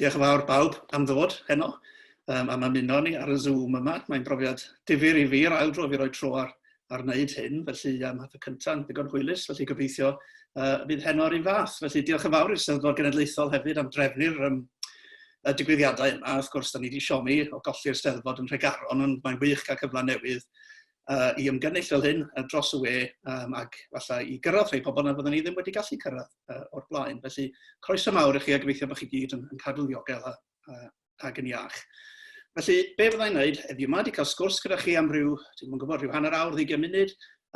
Diolch yn fawr bawb am ddod heno am ymuno ni ar y Zoom yma. Mae'n brofiad difyr i fi, yr ail dro fi roi tro ar, ar wneud hyn, felly y cyntaf yn ddigon hwylus, felly gobeithio fydd heno yr un fath. Felly diolch yn fawr i'r Steddfod Genedlaethol hefyd am drefnu'r y digwyddiadau yma. Wrth gwrs, da ni wedi siomi o golli'r Steddfod yn Nhregaron, ond mae'n wych cael cyfle newydd i ymgynnull fel hyn dros y we ac falle i gyrraedd rhai pobl na fyddwn ni ddim wedi gallu cyrraedd o'r blaen. Felly, croeso mawr i chi a gobeithio bod chi gyd yn cadw'n ddiogel ac yn iach. Felly, be fyddai'n wneud heddiw yma, wedi cael sgwrs gyda chi am ryw, dwi'n yn gwybod, rhyw hanner awr, ddeugain munud,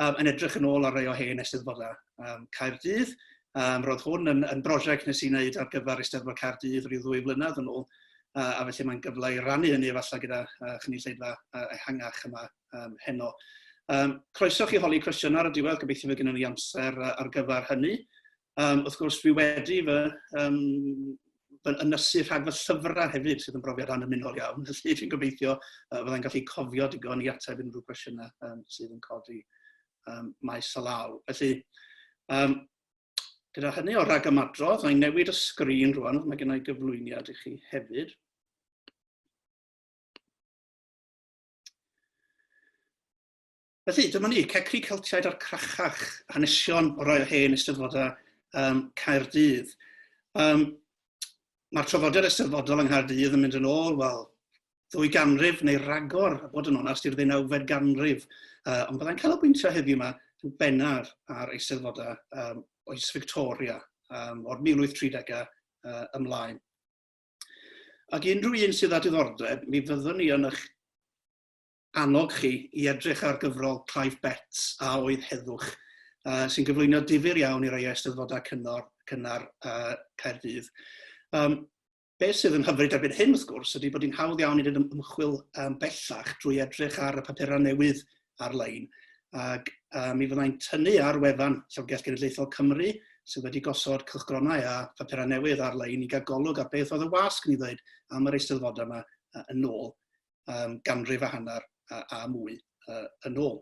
yn edrych yn ôl ar rai o hen eisteddfodau Caerdydd. Roedd hwn yn brosiect nes i wneud ar gyfer Eisteddfod Caerdydd rhyw 2 flynedd yn ôl, a felly mae'n gyfle i rannu hynny efallai gyda chynulleidfa ehangach yma heno. Croeso chi holi cwestiynau ar y diwedd, gobeithio fydd gennym ni amser ar gyfer hynny. Wrth gwrs, dwi wedi fy ynysu rhag fy llyfrau hefyd, sydd yn brofiad annymunol iawn, felly dwi'n gobeithio fyddai'n gallu cofio digon i ateb unrhyw gwestiynau sydd yn codi maes o law. Felly, gyda hynny o ragymadrodd, na i newid y sgrin rwan, mae gen i gyflwyniad i chi hefyd. Felly, dyma ni, Cecri Celtiaid a'r Crachach, hanesion o rai o hen eisteddfodau Caerdydd. Mae'r traddodiad eisteddfodol yng Nghaerdydd yn mynd yn ôl, wel, 2 ganrif neu ragor, a bod yn onast, i'r ddeunawfed ganrif. Ond byddai'n canolbwyntio heddiw yma yn bennaf ar eisteddfodau oes Victoria, o'r 1830au ymlaen. Ac unrhyw un sydd â diddordeb, mi fyddwn ni yn eich annog chi i edrych ar gyfrol Clive Betts, A Oedd Heddwch, sy'n gyflwyno difyr iawn i rai o eisteddfodau cynnar Caerdydd. Beth sydd yn hyfryd erbyn hyn, wrth gwrs, ydy bod hi'n hawdd iawn i wneud ymchwil bellach drwy edrych ar y papurau newydd ar-lein. Ac mi fyddai'n tynnu ar wefan Llyfrgell Genedlaethol Cymru, sydd wedi gosod cylchgronau a phapurau newydd ar-lein i gael golwg ar beth oedd y wasg, ni ddweud, am yr eisteddfodau yma yn ôl ganrif a hanner a mwy yn ôl.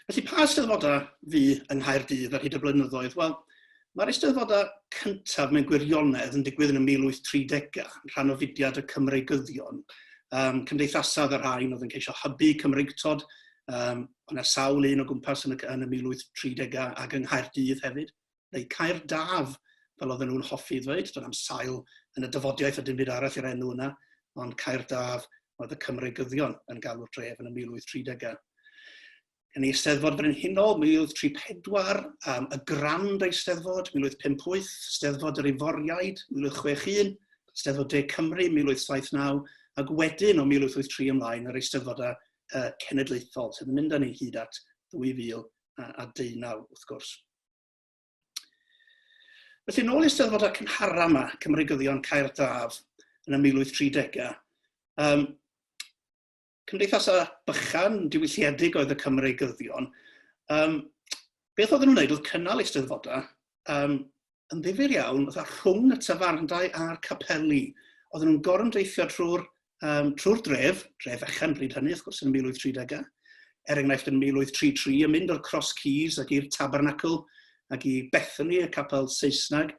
Felly, pa eisteddfodau fu yng Nghaerdydd ar hyd y blynyddoedd? Wel, mae'r eisteddfodau cyntaf mewn gwirionedd yn digwydd yn y 1830au, yn rhan o fudiad y Cymreigyddion. Cymdeithasau oedd y rhain oedd yn ceisio hybu Cymreictod. Oedd yna sawl un o gwmpas yn y 1830au ac yng Nghaerdydd hefyd, neu Caerdaf, fel oedden nhw'n hoffi ddweud, doedd am sail yn y dyfodiaeth a dim byd arall i'r enw yna, ond Caerdaf oedd y Cymreigyddion yn galw'r dref yn y 1830au. Yn Eisteddfod Frenhinol 1834, y Grand Eisteddfod 1858, Steddfod yr Iforiaid 1861, Steddfod De Cymru 1879, ac wedyn o 1883 ymlaen yr Eisteddfodau Cenedlaethol, sydd yn mynd â ni hyd at 2019 wrth gwrs. Felly, nôl i Eisteddfodau cynhara yma, Cymreigyddion Caerdaf yn y 1830au, cymdeithasau bychan diwylliedig oedd y Cymreigyddion. Beth oedden nhw'n wneud oedd cynnal eisteddfodau yn ddifyr iawn, fatha rhwng y tafarndai a'r capeli. Oedden nhw'n gorymdeithio trwy'r dref, dref fechan bryd hynny, wrth gwrs, yn y 1830au, er enghraifft yn 1833, yn mynd o'r Cross Keys ac i'r Tabernacl ac i Bethany, y capel Saesneg,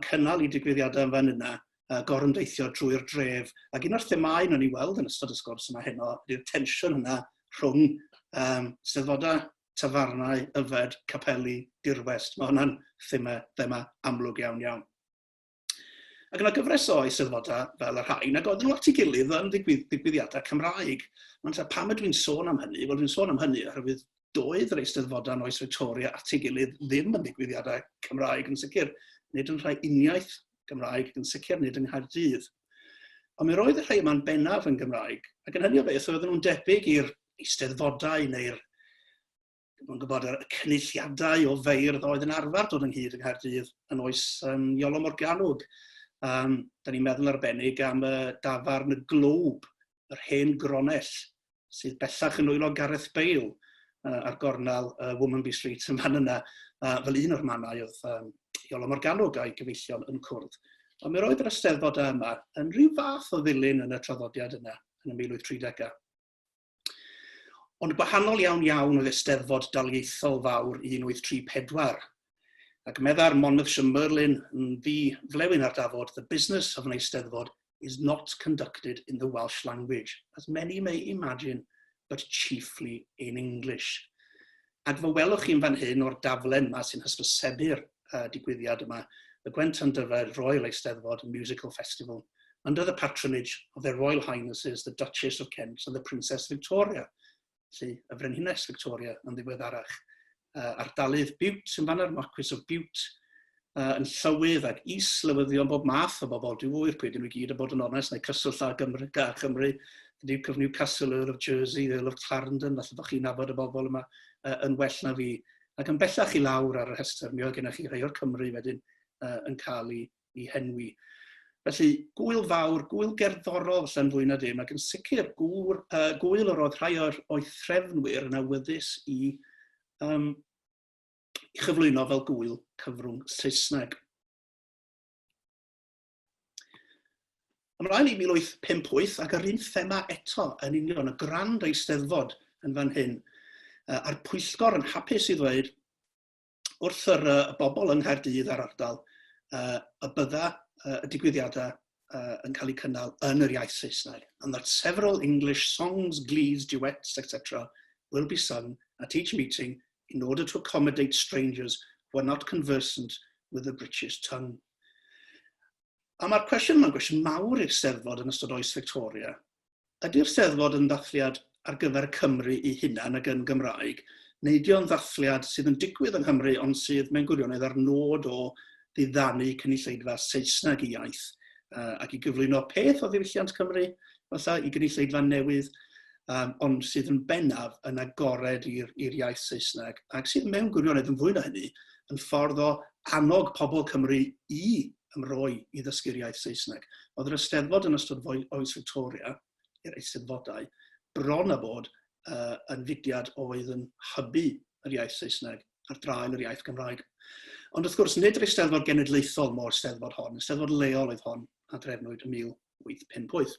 cynnal i digwyddiadau yn fan yna, gorymdeithio drwy'r dref. Ac un o'r themâu wnawn ni weld yn ystod y sgwrs yma heno ydy'r tensiwn yna rhwng steddfodau, tafarnau, yfed, capeli, dirwest. Mae hwnna'n thema amlwg iawn iawn. Ac yna gyfres o eisteddfodau fel y rhain, ac oedden nhw at ei gilydd yn ddigwyddiadau Cymraeg. Mae'n ta, pam ydw i'n sôn am hynny? Wel, dwi'n sôn am hynny oherwydd doedd yr eisteddfodau yn oes Victoria at ei gilydd ddim yn ddigwyddiadau Cymraeg yn sicr, nid yn rhai uniaith Gymraeg yn sicr, nid yng Nghaerdydd. Ond mi roedd y rhai yma'n bennaf yn Gymraeg, ac yn hynny o beth oedden nhw'n debyg i'r eisteddfodau neu'r Dwi'n gwybod y cynulliadau o feirdd oedd yn arfer dod ynghyd yng Nghaerdydd yn oes Iolo Morganwg. Da ni'n meddwl arbennig am y dafarn y Globe, yr hen gronell, sydd bellach yn nwylo Gareth Bale ar gornel Womanby Street yn fan yna, fel un o'r mannau oedd Iolo Morganwg a'i gyfeillion yn cwrdd. Ond mi roedd yr eisteddfodau yma yn rhyw fath o ddilyn yn y traddodiad yna yn y 1830au. Ond gwahanol iawn iawn oedd Eisteddfod Daliaethol Fawr 1834. Ac medda'r Monmouthshire Merlin yn ddi flewyn ar dafod, the business of an Eisteddfod is not conducted in the Welsh language, as many may imagine, but chiefly in English. Ac fe welwch chi'n fan hyn o'r daflen yma sy'n hysbysebu'r digwyddiad yma, the Gwent and Dyfed Royal Eisteddfod Musical Festival, under the patronage of their Royal Highnesses the Duchess of Kent and the Princess Victoria, felly y Frenhines Victoria yn ddiweddarach. Ardalydd Bute yn fanna'r Marquis of Bute, yn llywydd ac is-lywyddion bob math o bobl. Dwi'n ŵyr pwy ydyn nhw gyd, a bod yn onest, neu cyswllt â Gymru, â Chymru, the Duke of Newcastle, Earl of Jersey, Earl of Clarendon, falle bod chi'n nabod y bobl yma yn well na fi. Ac yn bellach i lawr ar y rhestr, mi oedd gennych chi rhai o'r Cymry wedyn yn cael ei i henwi. Felly, gwyl fawr, gwyl gerddorol felly'n fwy na dim, ac yn sicr gŵr, gwyl yr oedd rhai o'r o'i threfnwyr yn awyddus i, um, i chyflwyno fel gwyl cyfrwng Saesneg. Ymlaen i 1858 ac yr un thema eto yn union, y Grand Eisteddfod yn fan hyn, a'r pwyllgor yn hapus i ddweud wrth yr bobl yng Nghaerdydd a'r ardal y bydda y digwyddiadau yn cael eu cynnal yn yr iaith Saesneg, and that several English songs, glees, duets, etc. will be sung at each meeting in order to accommodate strangers who are not conversant with the British tongue. A mae'r cwestiwn yma'n gwestiwn mawr i'r Steddfod yn ystod oes Victoria. Ydy'r Steddfod yn ddathliad ar gyfer Cymru ei hunan ac yn Gymraeg, neu ydy o'n ddathliad sydd yn digwydd yng Nghymru ond sydd mewn gwirionedd â'r nod o ddiddanu cynulleidfa Saesneg i iaith ac i gyflwyno peth o ddiwylliant Cymru, falle, i gynulleidfa newydd, ond sydd yn bennaf yn agored i'r iaith Saesneg, ac sydd mewn gwirionedd yn fwy na hynny, yn ffordd o annog pobl Cymru i ymroi i ddysgu'r iaith Saesneg. Oedd yr Eisteddfod yn ystod oes Victoria, i'r Eisteddfodau, bron a bod yn fudiad oedd yn hybu yr iaith Saesneg ar draul yr iaith Gymraeg. Ond wrth gwrs, nid yr Eisteddfod Genedlaethol mo'r Steddfod hon, Eisteddfod leol oedd hon a drefnwyd yn 1858.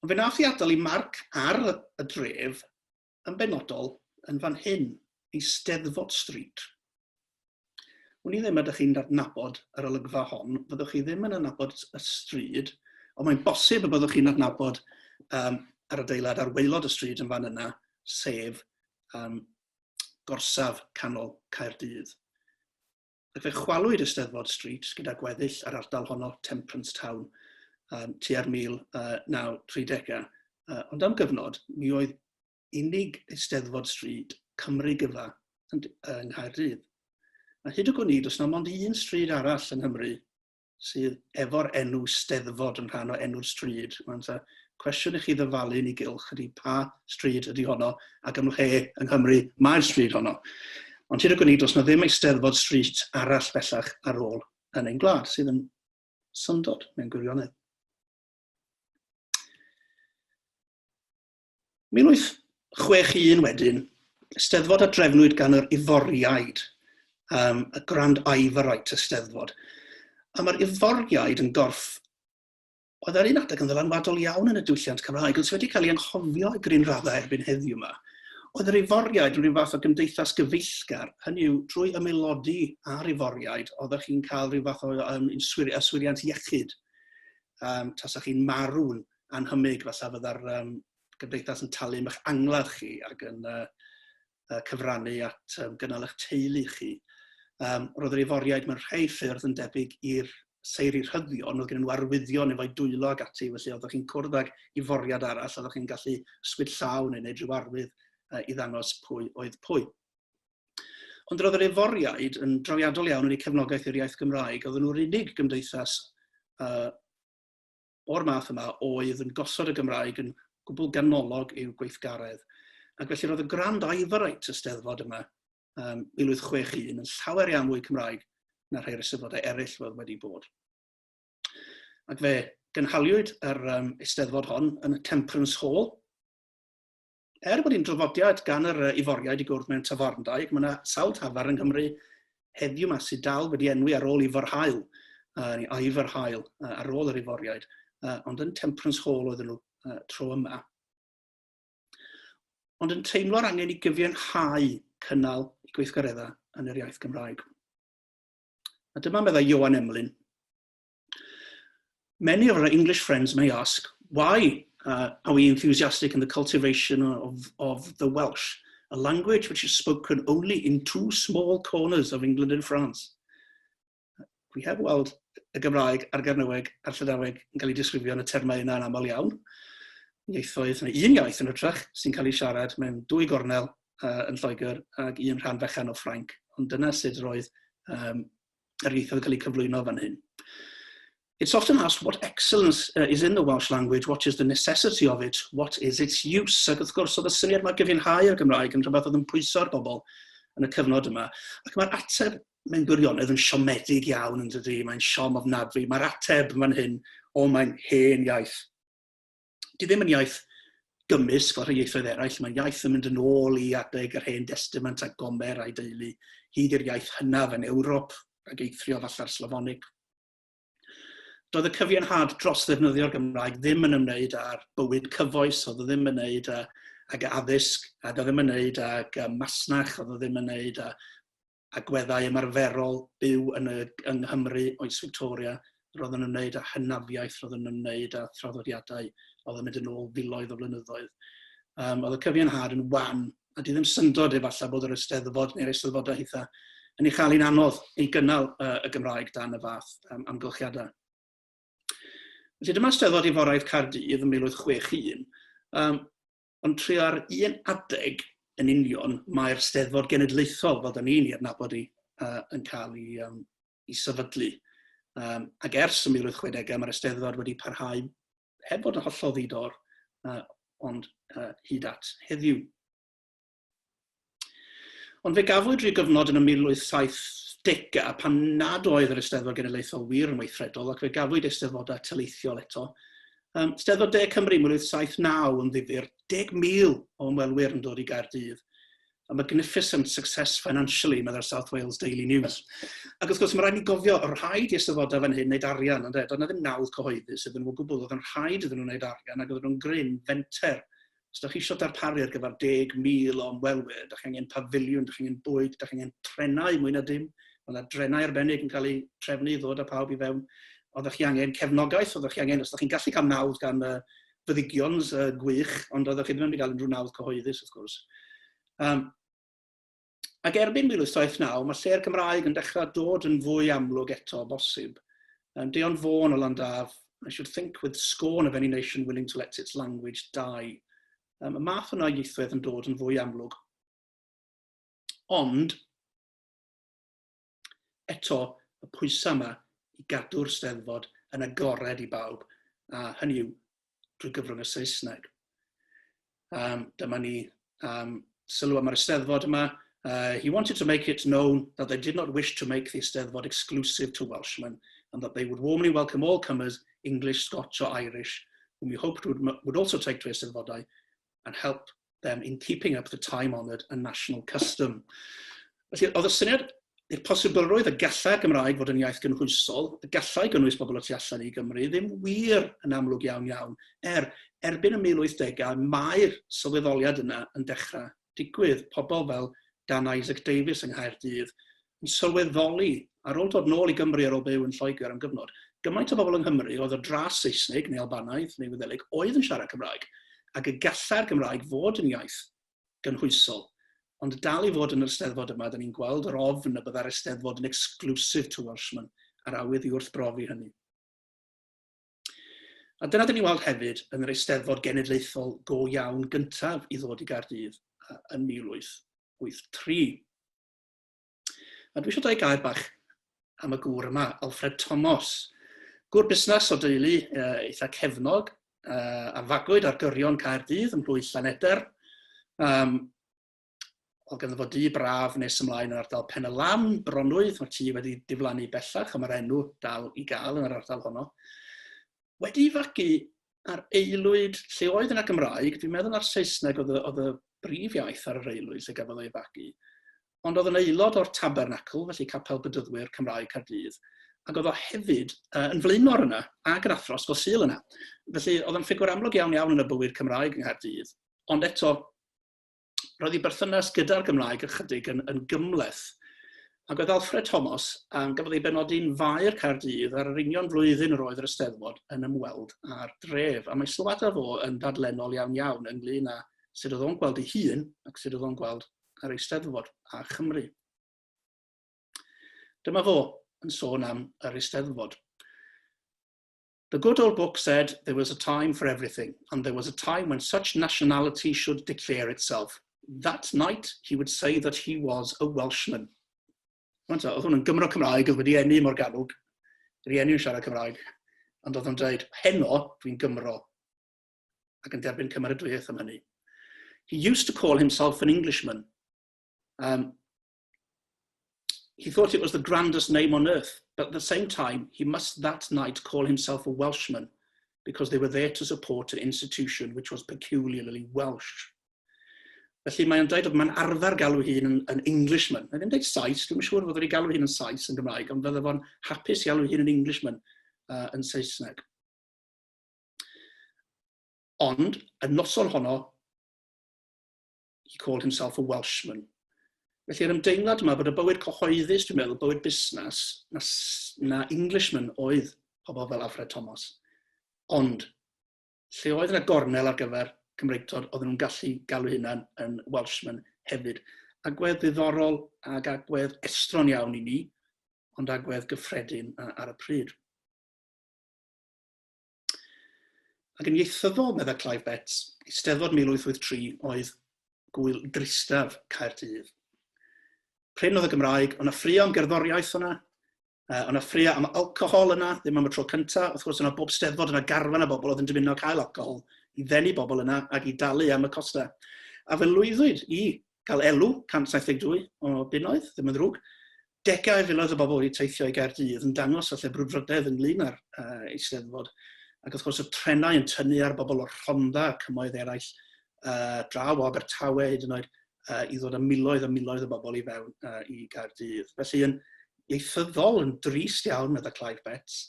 Ond fe nath i adael i marc ar y dref yn benodol yn fan hyn, Eisteddfod Street. Wn i ddim ydych chi'n adnabod yr olygfa hon, fyddwch chi ddim yn adnabod y stryd, ond mae'n bosib y byddwch chi'n adnabod yr adeilad ar waelod y stryd yn fan yna, sef gorsaf canol Caerdydd. Ac fe chwalwyd Eisteddfod Street gyda gweddill yr ardal honno, Temperance Town, tua'r 1930au. Ond am gyfnod, mi oedd unig Eisteddfod Stryd Cymru gyfa yng Nghaerdydd. A hyd y gwn i, does 'na mond un stryd arall yng Nghymru sydd efo'r enw Steddfod yn rhan o enw'r stryd. Mae'n ta cwestiwn i chi ddyfalu yn ei gylch ydy pa stryd ydy honno ac ym mhle yng Nghymru mae'r stryd honno. Ond hyd y gwn i, does 'na ddim Eisteddfod Street arall bellach ar ôl yn ein gwlad, sydd yn syndod mewn gwirionedd. 1861 wedyn, Steddfod a drefnwyd gan yr Iforiaid, y Grand Ivorite Eisteddfod. A mae'r Iforiaid yn gorff oedd ar un adeg yn ddylanwadol iawn yn y diwylliant Cymraeg, ond sydd wedi cael ei anghofio i gryn raddau erbyn heddiw yma. Oedd yr Iforiaid yn rhyw fath o gymdeithas gyfeillgar, hynny yw, drwy ymaelodi â'r Iforiaid, oeddech chi'n cael rhyw fath o yswiriant iechyd. Tasach chi'n marw'n anhymig, falle fydda'r gymdeithas yn talu am eich angladd chi ac yn cyfrannu at gynnal eich teulu chi. Roedd yr Iforiaid mewn rhai ffyrdd yn debyg i'r seiri rhyddion, oedd gen nhw arwyddion efo'i dwylo ac ati, felly oeddech chi'n cwrdd ag Iforiad arall, oeddech chi'n gallu ysgwyd llaw neu wneud rhyw arwydd i ddangos pwy oedd pwy. Ond roedd yr Iforiaid yn drawiadol iawn yn eu cefnogaeth i'r iaith Gymraeg, oedden nhw'r unig gymdeithas o'r math yma oedd yn gosod y Gymraeg yn gwbl ganolog i'w gweithgaredd. Ac felly roedd y Grand Ivorite y Steddfod yma, 1861, yn llawer iawn mwy Cymraeg na rhai o'r eisteddfodau eraill oedd wedi bod. Ac fe gynhaliwyd yr eisteddfod hon yn y Temperance Hall. Er bod hi'n draddodiad gan yr Iforiaid i gwrdd mewn tafarndai, ac mae yna sawl tafarn yng Nghymru heddiw yma sydd dal wedi enwi ar ôl Ifor Hael, neu Ivor Hael, ar ôl yr Iforiaid, ond yn Temperance Hall oedden nhw tro yma. Ond yn teimlo'r angen i gyfiawnhau cynnal eu gweithgareddau yn yr iaith Gymraeg. A dyma meddai Ioan Emlyn. Many of our English friends may ask, why are we enthusiastic in the cultivation of the Welsh, a language which is spoken only in two small corners of England and France? Dwi heb weld y Gymraeg a'r Gernyweg a'r Llydaweg yn cael ei disgrifio yn y termau yna yn aml iawn. Ieithoedd, neu un iaith yn hytrach, sy'n cael ei siarad mewn dwy gornel yn Lloegr ac un rhan fechan o Ffrainc. Ond dyna sut roedd yr ieithoedd yn cael eu cyflwyno fan hyn. It's often asked what excellence is in the Welsh language, what is the necessity of it, what is its use? Ac wrth gwrs, oedd y syniad mae gyfiawnhau'r Gymraeg yn rhywbeth oedd yn pwyso ar bobl yn y cyfnod yma. Ac mae'r ateb mewn gwirionedd yn siomedig iawn yn dydy, mae'n siom ofnadwy. Mae'r ateb fan hyn, o mae'n hen iaith. Di ddim yn iaith gymysg fel rhai ieithoedd eraill, mae iaith yn mynd yn ôl i adeg yr Hen Destament a Gomer a'i deulu, hyd i'r iaith hynaf yn Ewrop, ac eithrio falla'r Slavonic. Doedd y cyfiawnhad dros ddefnyddio'r Gymraeg ddim yn ymwneud â'r bywyd cyfoes, oedd o ddim yn ymwneud â, ag addysg, a doedd ddim yn ymwneud ag masnach, oedd o ddim yn ymwneud â agweddau ymarferol byw yn y, yng Nghymru oes Victoria, roedd yn ymwneud â hynafiaeth, roedd yn ymwneud â thraddodiadau oedd yn mynd yn ôl filoedd o flynyddoedd. Oedd y cyfiawnhad yn wan, a di ddim syndod efallai bod yr Eisteddfod neu'r Eisteddfodau hitha yn ei chael hi'n anodd i gynnal y Gymraeg dan y fath amgylchiadau. Felly dyma Steddfod Iforaidd Caerdydd yn 1861, ond tua'r un adeg yn union mae'r Steddfod Genedlaethol, fel da ni'n ei adnabod i, yn cael ei sefydlu. Ac ers y 1860au mae'r Eisteddfod wedi parhau heb fod yn hollol ddi-dor, ond hyd at heddiw. Ond fe gafwyd rhyw gyfnod yn y 1870au pan nad oedd yr Eisteddfod Genedlaethol wir yn weithredol ac fe gafwyd eisteddfodau taleithiol eto. Steddfod De Cymru 1879 yn ddifyr, 10,000 o ymwelwyr yn dod i Gaerdydd. A magnificent success financially, meddai'r South Wales Daily News. Ac wrth gwrs, mae rhaid ni gofio, rhaid i eisteddfodau fan hyn wneud arian, ond doedd 'na ddim nawdd cyhoeddus iddyn nhw o gwbl, oedd yn rhaid iddyn nhw wneud arian ac oedden nhw'n gryn fenter. Os ydych chi eisiau darparu ar gyfer 10,000 o ymwelwyr, ydych chi angen pafiliwn, ydych chi angen bwyd, ydych chi angen trenau mwy na dim. Mae yna drenau arbennig yn cael eu trefnu i ddod â pawb i fewn. Oeddech chi angen cefnogaeth, oeddech chi angen, os ydych chi'n gallu cael nawdd gan fyddigions gwych, ond oeddech chi ddim yn mynd i gael unrhyw nawdd cyhoeddus, wrth gwrs. Ac erbyn 1879, mae lle'r Gymraeg yn dechrau dod yn fwy amlwg eto o bosib. Deon Vaughan o Landaf, I should think with scorn of any nation willing to let its language die. Y math yna o ieithoedd yn dod yn fwy amlwg. Ond, eto, y pwysau yma i gadw'r Steddfod yn agored i bawb, a hynny yw drwy gyfrwng y Saesneg. Dyma ni sylw am yr Eisteddfod yma. He wanted to make it known that they did not wish to make the Eisteddfod exclusive to Welshmen and that they would warmly welcome all comers, English, Scotch or Irish, whom we hoped would also take to Eisteddfodau and help them in keeping up the time-honoured and national custom. Felly, oedd y syniad i'r posibilrwydd y gallai'r Gymraeg fod yn iaith gynhwysol, y gallai gynnwys bobl o tu allan i Gymru, ddim wir yn amlwg iawn iawn. Er, erbyn y 1880au, mae'r sylweddoliad yna yn dechrau digwydd. Pobl fel Dan Isaac Davies yng Nghaerdydd yn sylweddoli, ar ôl dod nôl i Gymru ar ôl byw yn Lloegr am gyfnod, gymaint o bobl yng Nghymru oedd o dras Saesnig neu Albanaidd neu Wyddelig oedd yn siarad Cymraeg, ac y gallai'r Gymraeg fod yn iaith gynhwysol. Ond dal i fod yn yr Eisteddfod yma, da ni'n gweld yr ofn y byddai'r Eisteddfod yn exclusive to Welshmen, a'r awydd i wrthbrofi hynny. A dyna dyn ni'n weld hefyd yn yr Eisteddfod Genedlaethol go iawn gyntaf i ddod i Gaerdydd yn 1883. A dwi eisiau dweud gair bach am y gŵr yma, Alfred Thomas. Gŵr busnes o deulu eitha cefnog, a fagwyd ar gyrion Caerdydd ym mhlwyth Llaneder. Oedd ganddo fo dŷ braf nes ymlaen yn ardal Pen y Lan, Bronwydd, mae'r tŷ wedi diflannu bellach, ond mae'r enw dal i gael yn yr ardal honno. Wedi fagu ar aelwyd lle oedd yna Gymraeg, dwi'n meddwl na'r Saesneg oedd y brif iaith ar yr aelwyd lle gafodd ei fagu, ond oedd yn aelod o'r Tabernacl, felly Capel Bedyddwyr Cymraeg Caerdydd, ac oedd o hefyd yn flaenor yna ac yn athro Ysgol Sul yna. Felly oedd yn ffigwr amlwg iawn iawn yn y bywyd Cymraeg yng Nghaerdydd, ond eto roedd ei berthynas gyda'r Gymraeg ychydig yn gymhleth. Ac oedd Alfred Thomas, um, gafodd ei benodi'n faer Caerdydd ar yr union flwyddyn yr oedd yr Eisteddfod yn ymweld â'r dref. A mae sylwadau fo yn dadlennol iawn iawn ynglyn â sut oedd o'n gweld ei hun ac sut oedd o'n gweld yr Eisteddfod a Chymru. Dyma fo yn sôn am yr Eisteddfod. The good old book said there was a time for everything, and there was a time when such nationality should declare itself. That night, he would say that he was a Welshman. Rwan ta, oedd hwn yn Gymro Cymraeg, oedd wedi eni Morgannwg, rieni yn siarad Cymraeg, ond oedd o'n dweud, heno, dwi'n Gymro, ac yn derbyn cymeradwyaeth am hynny. He used to call himself an Englishman. He thought it was the grandest name on earth, but at the same time, he must that night call himself a Welshman because they were there to support an institution which was peculiarly Welsh. Felly mae'n dweud bod mae'n arfer galw hun yn, yn Englishman. Mae'n ddim dweud Sais, dwi'n siŵr fod wedi galw hun yn Sais yn Gymraeg, ond fydde fo'n hapus i alw hun yn Englishman yn Saesneg. Ond, y noson honno, he called himself a Welshman. Felly yr ymdeimlad yma bod y bywyd cyhoeddus, dwi'n meddwl, bywyd busnes, na, na Englishman oedd pobl fel Alfred Thomas. Ond, lle oedd yna gornel ar gyfer Cymreictod, oedden nhw'n gallu galw hunan yn Welshman hefyd. Agwedd ddiddorol ac agwedd estron iawn i ni, ond agwedd gyffredin ar y pryd. Ac yn ieithyddol, meddai Clive Betts, Eisteddfod 1883 oedd gwyl dristaf Caerdydd. Prin oedd y Gymraeg, o'na ffrio am gerddoriaeth yna, o'na ffrio am alcohol yna, ddim am y tro cyntaf. Wrth gwrs, yna bob steddfod yna garfan o bobl oedd yn dymuno cael alcohol i ddenu bobl yna ac i dalu am y costau. A fe lwyddwyd i gael elw 172 o bunnoedd, ddim yn ddrwg. Degau o filoedd o bobl wedi teithio i Gaerdydd yn dangos falle brwdfrydedd ynglyn â'r Eisteddfod. Ac wrth gwrs y trenau yn tynnu ar bobl o'r Rhondda, cymoedd eraill, draw o Abertawe hyd yn oed, i ddod â miloedd a miloedd o bobl i fewn i Gaerdydd. Felly yn ieithyddol, yn drist iawn, meddai Clive Betts,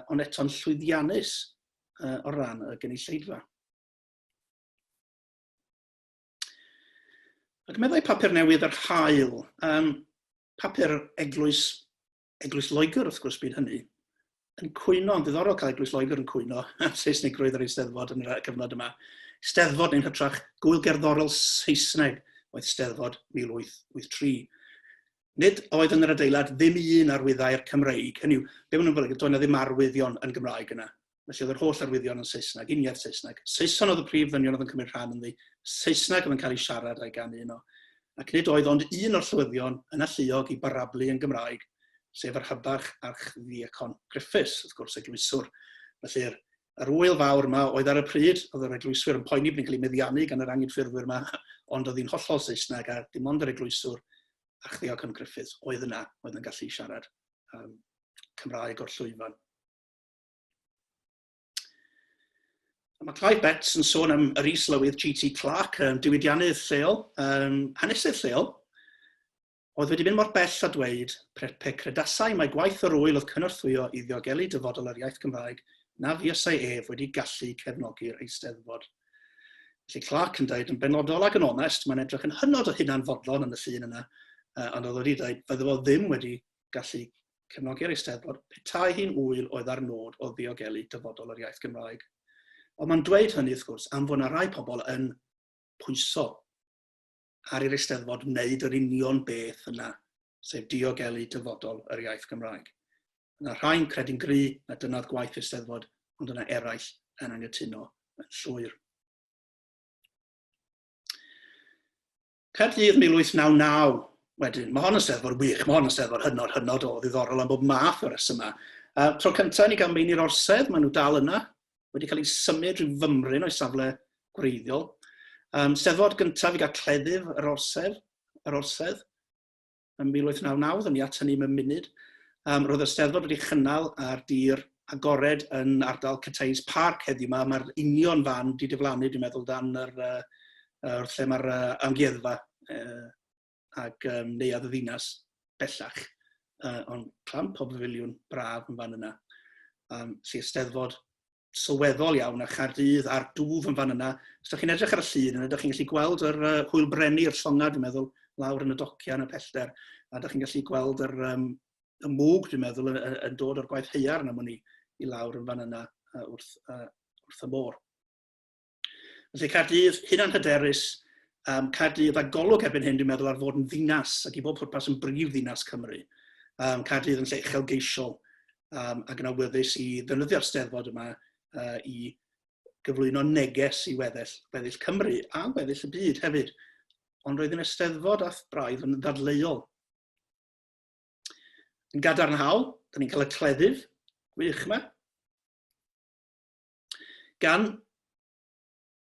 ond eto'n llwyddiannus o ran y gynulleidfa. Ac meddai papur newydd yr Haul, um, papur Eglwys, Eglwys Loegr wrth gwrs byd hynny, yn cwyno, yn ddiddorol cael Eglwys Loegr yn cwyno am Saesnigrwydd yr Eisteddfod yn y cyfnod yma. Steddfod neu'n hytrach gwyl gerddorol Saesneg oedd Steddfod 1883. Nid oedd yn yr adeilad ddim un arwyddair Cymreig, hynny yw, be maen nhw'n golygu, doedd 'na ddim arwyddion yn Gymraeg yna. Felly oedd yr holl arwyddion yn Saesneg, uniaith Saesneg. Saeson oedd y prif ddynion oedd yn cymryd rhan ynddi, Saesneg oedd yn cael ei siarad a'i ganu yno. Ac nid oedd ond un o'r llywyddion yn alluog i barablu yn Gymraeg, sef yr hybarch Archddiacon Griffiths, wrth gwrs, eglwyswr. Felly'r yr ŵyl fawr yma oedd ar y pryd, oedd yr eglwyswyr yn poeni bod ni'n cael ei meddiannu gan yr anghydffurfwyr yma, ond oedd hi'n hollol Saesneg a dim ond yr eglwyswr Archddiacon Griffiths oedd yna, oedd yn gallu siarad um, Cymraeg o'r llwyfan. A mae Clive Betts yn sôn am yr is-lywydd G.T. Clark, um, diwydiannydd lleol, um, hanesydd lleol, oedd wedi mynd mor bell a dweud pe credasai mai gwaith yr ŵyl oedd cynorthwyo i ddiogelu dyfodol yr iaith Gymraeg na fuasai ef wedi gallu cefnogi'r Eisteddfod. Felly Clark yn dweud yn benodol ac yn onest, mae'n edrych yn hynod o hunanfodlon yn y llun yna, ond oedd wedi dweud fydde fo ddim wedi gallu cefnogi'r Eisteddfod petai hi'n ŵyl oedd â'r nod o ddiogelu dyfodol yr iaith Gymraeg. Ond mae'n dweud hynny, wrth gwrs, am fod yna rai pobl yn pwyso ar i'r Eisteddfod wneud yr union beth yna, sef diogelu dyfodol yr iaith Gymraeg. Yna rhai'n credu'n gry na dyna'r gwaith Eisteddfod, ond yna eraill yn anghytuno yn llwyr. Caerdydd 1899 wedyn. Mae hon yn steddfod wych, mae hon yn steddfod hynod, hynod o ddiddorol am bob math o resymau. Tro cyntaf ni gael meini'r orsedd, maen nhw dal yna, wedi cael eu symud rhyw fymryn o'i safle gwreiddiol. Um, steddfod gyntaf i gael cleddyf yr orsedd, yr orsedd ym 1899, ddown ni at hynny mewn munud. Um, roedd y Steddfod wedi chynnal ar dir agored yn ardal Cathays Park heddiw yma. Mae'r union fan di diflannu, dwi'n meddwl, dan yr, uh, lle mae'r uh, amgueddfa uh, ac um, neuadd y ddinas bellach. Uh, ond clamp o bafiliwn braf yn fan yna. Um, lle Steddfod sylweddol iawn a Chaerdydd a'r dwf yn fan yna. Os ydych chi'n edrych ar y llun yna, ydych chi'n gallu gweld yr uh, hwylbrenni'r llongau, dwi'n meddwl, lawr yn y dociau yn y pellter. A da chi'n gallu gweld yr, um, y mwg, dwi'n meddwl, yn, yn dod o'r gwaith haearn am hwn i, i lawr yn fan yna wrth, wrth y môr. Felly Caerdydd, hunan hyderus, um, Caerdydd a golwg erbyn hyn, dwi'n meddwl, ar fod yn ddinas ac i bob pwrpas yn brif ddinas Cymru. Um, Caerdydd yn lle uchelgeisiol um, ac yn awyddus i ddefnyddio'r steddfod yma i gyflwyno neges i weddill, weddill Cymru a weddill y byd hefyd. Ond roedd yn eisteddfod a braidd yn ddadleuol. Yn gadarnhaol, da ni'n cael y cleddyf gwych yma. Gan,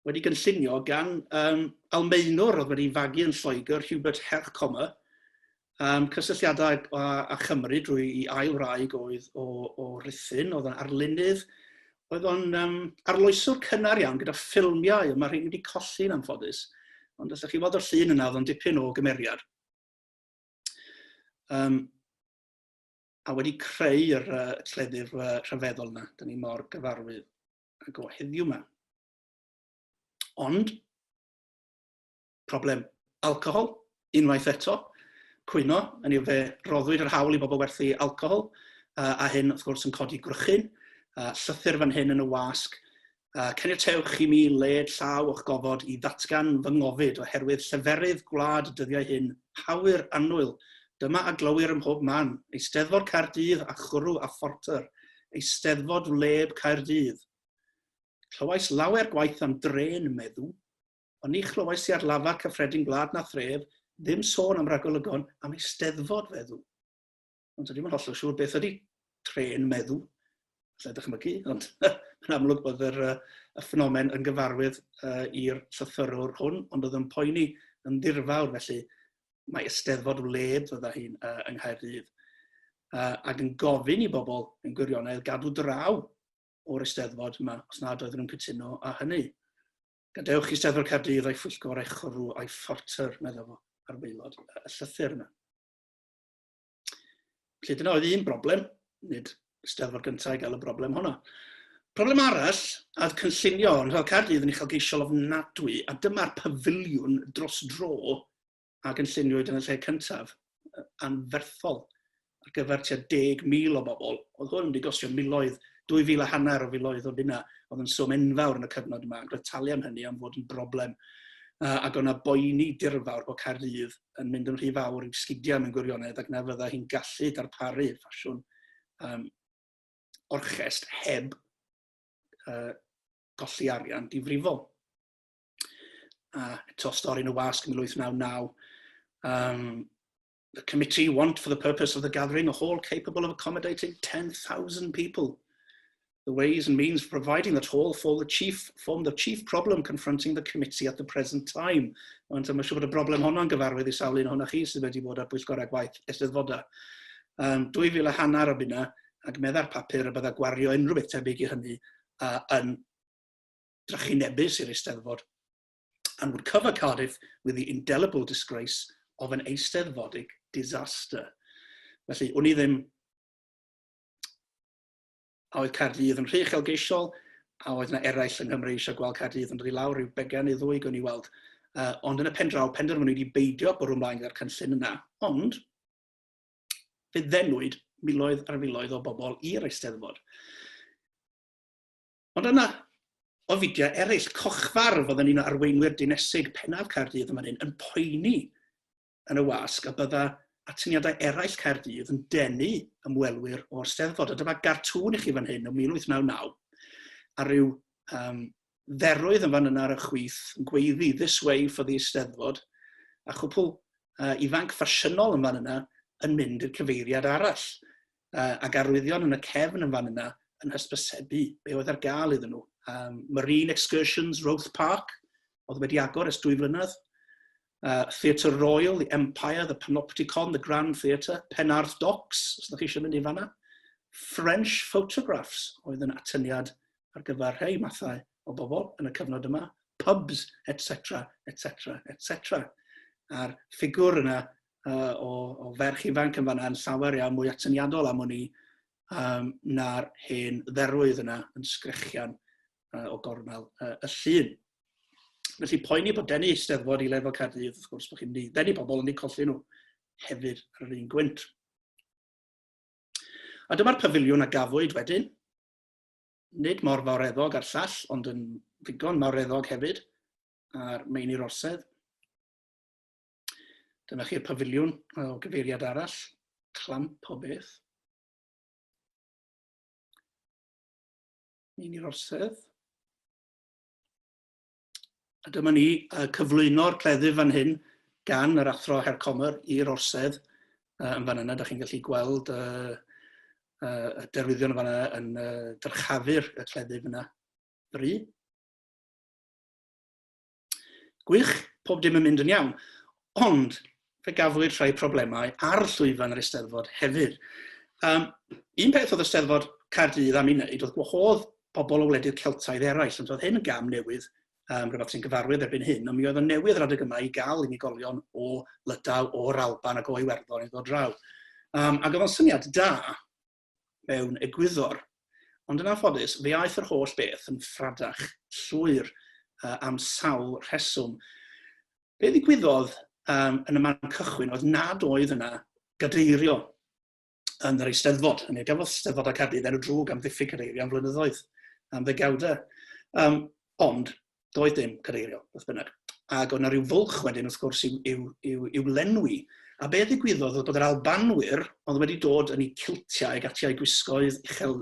wedi gynllunio gan um, Almaenwr oedd wedi fagu yn Lloegr, Hubert Herkomer, um, cysylltiadau â, â Chymru drwy i ail wraig oedd o, o Ruthun, oedd yn arlunydd, oedd o'n um, arloeswr cynnar iawn gyda ffilmiau, mae rhain wedi colli'n anffodus, ond allwch chi weld o'r llun yna, oedd o'n dipyn o gymeriad. Um, a wedi creu'r uh, cleddyf uh, rhyfeddol yna, dyn ni mor gyfarwydd ag o heddiw yma. Ond, problem alcohol, unwaith eto, cwyno, yn yw fe roddwyd yr hawl i bobl werthu alcohol, uh, a hyn wrth gwrs yn codi gwrychyn, uh, llythyr fan hyn yn y wasg, Caniatewch i mi led llaw o'ch gofod i ddatgan fy ngofid oherwydd lleferydd gwlad y dyddiau hyn, hawyr annwyl, dyma a glywir ym mhob man, Eisteddfod Caerdydd a chwrw a phorter, Eisteddfod wleb Caerdydd. Clywais lawer gwaith am drên meddw, ond ni chlywais i ar lafar cyffredin gwlad na thref ddim sôn am ragolygon am Eisteddfod feddw. Ond dwi ddim yn hollol siŵr beth ydy trên meddw. Alla i dychmygu, ond mae'n amlwg bod yr, y ffenomen yn gyfarwydd uh, i'r llythyrwr hwn, ond oedd yn poeni yn ddirfawr, felly mae Eisteddfod wled fydda hi'n uh, yng Nghaerdydd. Uh, ac yn gofyn i bobl yn gwirionedd gadw draw o'r Eisteddfod yma, os nad oedden nhw'n cytuno â hynny. Gadewch i Eisteddfod Caerdydd a'i phwyllgor a'i chwrw a'i phorter, meddai fo, ar waelod y llythyr yma. Felly dyna oedd un broblem, nid Steddfod gyntaf i gael y broblem honno. Problem arall, a oedd cynllunio, ond fel Caerdydd yn uchelgeisiol ofnadwy, a dyma'r pafiliwn dros dro a gynlluniwyd yn y lle cyntaf, anferthol, ar gyfer tua 10,000 o bobl. Oedd hwn wedi gostio miloedd, 2,000 a hanner o filoedd o bunna, oedd yn swm enfawr yn y cyfnod yma, ac roedd talu am hynny am fod yn broblem. Ac o'na boeni dirfawr bod Caerdydd yn mynd yn rhy fawr i'w sgidiau mewn gwirionedd ac na fydda hi'n gallu darparu ffasiwn um, orchest heb uh, golli arian difrifol. A eto stori yn y wasg 1899. Um, the committee want for the purpose of the gathering a hall capable of accommodating 10,000 people. The ways and means for providing that hall for the chief, form the chief problem confronting the committee at the present time. Ond mae'n siŵr bod y broblem honno'n gyfarwydd i sawl un ohonoch chi sydd wedi bod ar bwyllgorau gwaith eisteddfodau. Um, 2,000 a hanner o bunna, ac meddai'r papur y bydda gwario unrhyw beth tebyg i hynny uh, yn drychinebus i'r Eisteddfod and would cover Cardiff with the indelible disgrace of an eisteddfodic disaster. Felly, wn i ddim a oedd Caerdydd yn rhy uchelgeisiol, a oedd yna eraill yng Nghymru eisiau gweld Caerdydd yn dod i lawr rhyw began neu ddwy gwn i weld. Uh, ond yn y pen draw, penderfynwyd i beidio bwrw ymlaen gyda'r cynllun yna. Ond, fe ddenwyd miloedd ar filoedd o bobl i'r Eisteddfod. Ond yna, ofidiau eraill, Cochfarf oedd yn un o arweinwyr dinesig pennaf Caerdydd yn fan hyn, yn poeni yn y wasg a bydda atyniadau eraill Caerdydd yn denu ymwelwyr o'r Steddfod. A dyma gartŵn i chi fan hyn o 1899, a rhyw um, dderwydd yn fan yna ar y chwith yn gweiddi "This way for the Eisteddfod", a chwpl uh, ifanc ffasiynol yn fan yna yn mynd i'r cyfeiriad arall, uh, ac arwyddion yn y cefn yn fan yna yn hysbysebu be oedd ar gael iddyn nhw. Um, Marine Excursions, Roath Park, oedd wedi agor ers dwy flynedd. Theatre Royal, the Empire, the Panopticon, the Grand Theatre, Penarth Docks, os ydych chi eisiau mynd i fanna. French Photographs oedd yn atyniad ar gyfer rhai mathau o bobl yn y cyfnod yma. Pubs, etc., etc., etc. A'r ffigwr yna uh, o, o ferch ifanc yn fanna yn llawer iawn mwy atyniadol am wn i um, na'r hen dderwydd yna yn sgrechian uh, o gornel uh, y llun. Felly poeni bod denu Eisteddfod i lefel Caerdydd, wrth gwrs, bod chi'n mynd i ddenu pobl ond i colli nhw. hefyd ar yr un gwynt. A dyma'r pafiliwn a gafwyd wedyn. Nid mor fawreddog â'r llall, ond yn ddigon mawreddog hefyd, a'r meini'r orsedd. Dyma chi'r pafiliwn o gyfeiriad arall, clamp o beth. Meini'r orsedd. A dyma ni cyflwyno'r cleddyf fan hyn gan yr athro Herkomer i'r orsedd yn fan yna. Da chi'n gallu gweld y derwyddion yn fan yna yn dyrchafu'r cleddyf yna fry. Gwych, pob dim yn mynd yn iawn. Ond fe gafwyd rhai problemau ar llwyfan yr Eisteddfod hefyd. Um, un peth oedd Eisteddfod Caerdydd am ei wneud oedd gwahodd pobl o wledydd Celtaidd eraill, ond oedd hyn yn gam newydd, rhywbeth sy'n gyfarwydd erbyn hyn, ond mi oedd yn newydd yr adeg yma i gael unigolion o Lydaw, o'r Alban ac o Iwerddon i ddod draw. Ac oedd o'n syniad da mewn egwyddor, ond yn anffodus, fe aeth yr holl beth yn ffradach llwyr am sawl rheswm. Be ddigwyddodd yn y man cychwyn oedd nad oedd yna gadeirio yn yr Eisteddfod. Hynny, gafodd Steddfodau Caerdydd enw drwg am ddiffyg cadeirio am flynyddoedd, am ddegawdau. Ond doedd dim cadeirio, beth bynnag. Ac oedd yna rhyw fwlch wedyn, wrth gwrs, i'w, i'w, i'w, i'w lenwi. A be ddigwyddodd oedd bod yr Albanwyr oedd wedi dod yn eu ciltiau ac ati a'u gwisgoedd uchel,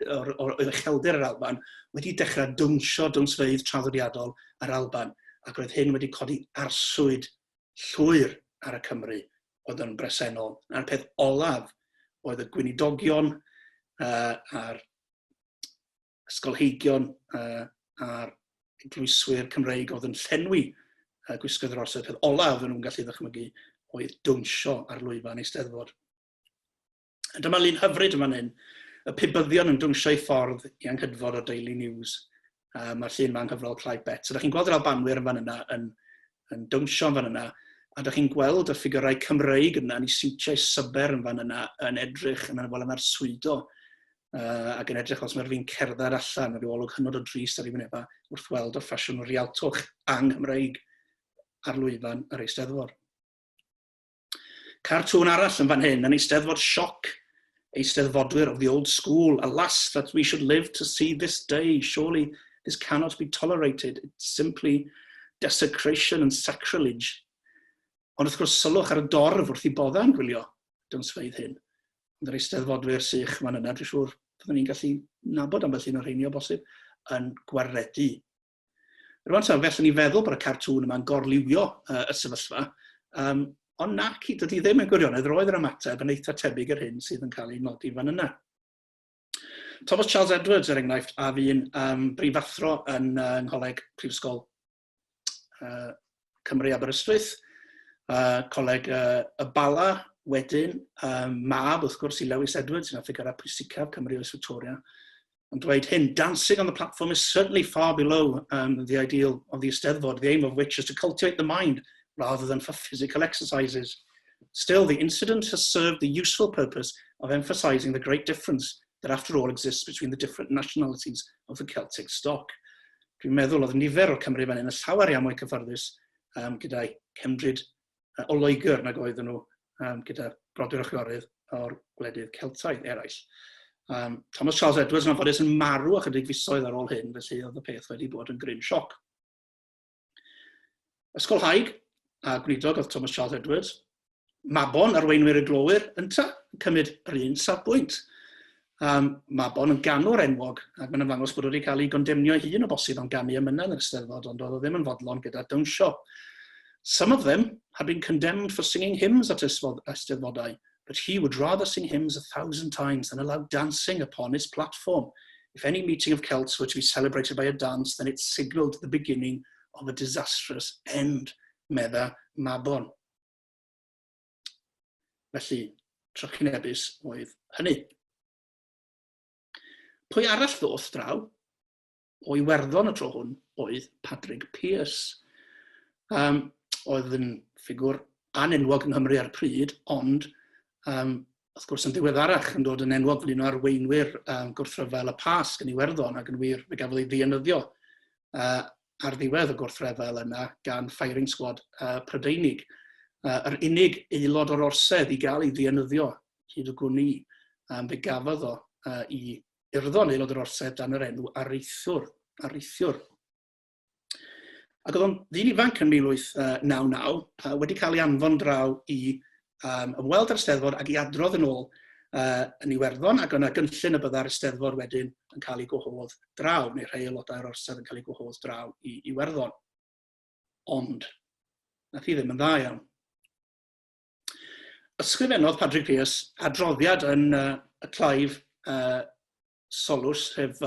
o'r, or, oedd ucheldir yr Alban, wedi dechrau dawnsio dawnsfeydd traddodiadol yr Alban. Ac roedd hyn wedi codi arswyd llwyr ar y Cymry oedd yn bresennol. A'r peth olaf oedd y gweinidogion a'r ysgolheigion a'r eglwyswyr Cymreig oedd yn llenwi gwisgoedd yr orsedd. Peth olaf oedden nhw'n gallu ddychmygu oedd dawnsio ar lwyfan Eisteddfod. A dyma lun hyfryd yn fan hyn, y pibyddion yn dawnsio i ffordd i anghydfod o'r Daily News. Mae'r llun yma yng nghyfrol Clive Betts. So, da chi'n gweld yr Albanwyr yn fan yna yn, yn dawnsio yn fan yna, a da chi'n gweld y ffigurau Cymreig yna yn eu siwtiau syber yn fan yna yn edrych yn fel yn arswydo ac yn edrych os mae'r fi'n cerdded allan, rhyw olwg hynod o drist ar ei wynebau wrth weld y ffasiwn rialtwch anghymreig ar lwyfan yr Eisteddfod. Cartŵn arall yn fan hyn, yn Eisteddfod sioc Eisteddfodwyr of the old school. Alas, that we should live to see this day. Surely this cannot be tolerated. It's simply desecration and sacrilege. Ond wrth gwrs, sylwch ar y dorf wrth i bodda'n gwylio dawnsfeydd hyn. Ond yr eisteddfodwyr sych fan yna, dwi'n siŵr byddwn ni'n gallu nabod ambell un o'r rheini o bosib, yn gwaredu. Rwan ta, fe allwn ni feddwl bod y cartŵn yma'n gorliwio y sefyllfa, ond nac i, dydy ddim yn gwirionedd, roedd yr ymateb yn eitha tebyg i'r hyn sydd yn cael ei nodi fan yna. Thomas Charles Edwards, er enghraifft, a fu'n brifathro yn Ngholeg Prifysgol Cymru Aberystwyth, Coleg y Bala wedyn, mab wrth gwrs i Lewis Edwards, un o ffigurau pwysicaf Cymru oes Victoria, yn dweud hyn, dancing on the platform is certainly far below the ideal of the Eisteddfod, the aim of which is to cultivate the mind rather than for physical exercises. Still, the incident has served the useful purpose of emphasising the great difference that after all exists between the different nationalities of the Celtic stock. Dwi'n meddwl oedd nifer o'r Cymry fan hyn yn llawer iawn mwy cyffyrddus gyda'i cefndryd o Loegr nag oedden nhw gyda brodyr a chwiorydd o'r gwledydd Celtaidd eraill. Thomas Charles Edwards yn anffodus yn marw ychydig fisoedd ar ôl hyn, felly oedd y peth wedi bod yn gryn sioc. Ysgolhaig a gweinidog oedd Thomas Charles Edwards. Mabon, arweinwyr y glowyr, ynta, yn cymryd yr un safbwynt. Mabon yn ganwr enwog, ac mae'n ymddangos bod wedi cael ei gondemnio ei hun o bosib am ganu emynau yn yr Eisteddfod, ond oedd o ddim yn fodlon gyda dawnsio. Some of them had been condemned for singing hymns at Eisteddfodau, but he would rather sing hymns 1,000 times than allow dancing upon his platform. If any meeting of Celts were to be celebrated by a dance, then it signalled the beginning of a disastrous end, medda Mabon. Felly, trychinebus oedd hynny. Pwy arall ddoth draw? O Iwerddon y tro hwn oedd Padrig Pearse. Oedd yn ffigwr anenwog yng Nghymru ar y pryd, ond wrth gwrs yn ddiweddarach yn dod yn enwog fel un o arweinwyr gwrthryfel y Pasg yn Iwerddon, ac yn wir fe gafodd ei ddienyddio ar ddiwedd y gwrthryfel yna gan firing squad Prydeinig. Yr unig aelod o'r orsedd i gael ei ddienyddio hyd y gwn i. Fe gafodd o i urddo'n aelod o'r orsedd dan yr enw Areithiwr. Areithiwr. Ac oedd o'n ddyn ifanc yn 1899, wedi cael ei anfon draw i ymweld â'r Eisteddfod ac i adrodd yn ôl yn Iwerddon, ac yna gynllun y byddai'r Eisteddfod wedyn yn cael ei gwahodd draw, neu rhai aelodau o'r orsedd yn cael ei gwahodd draw i Iwerddon. Ond, nath hi ddim yn dda iawn. Ysgrifennodd Padrig Pearse adroddiad yn y Clive Solus, sef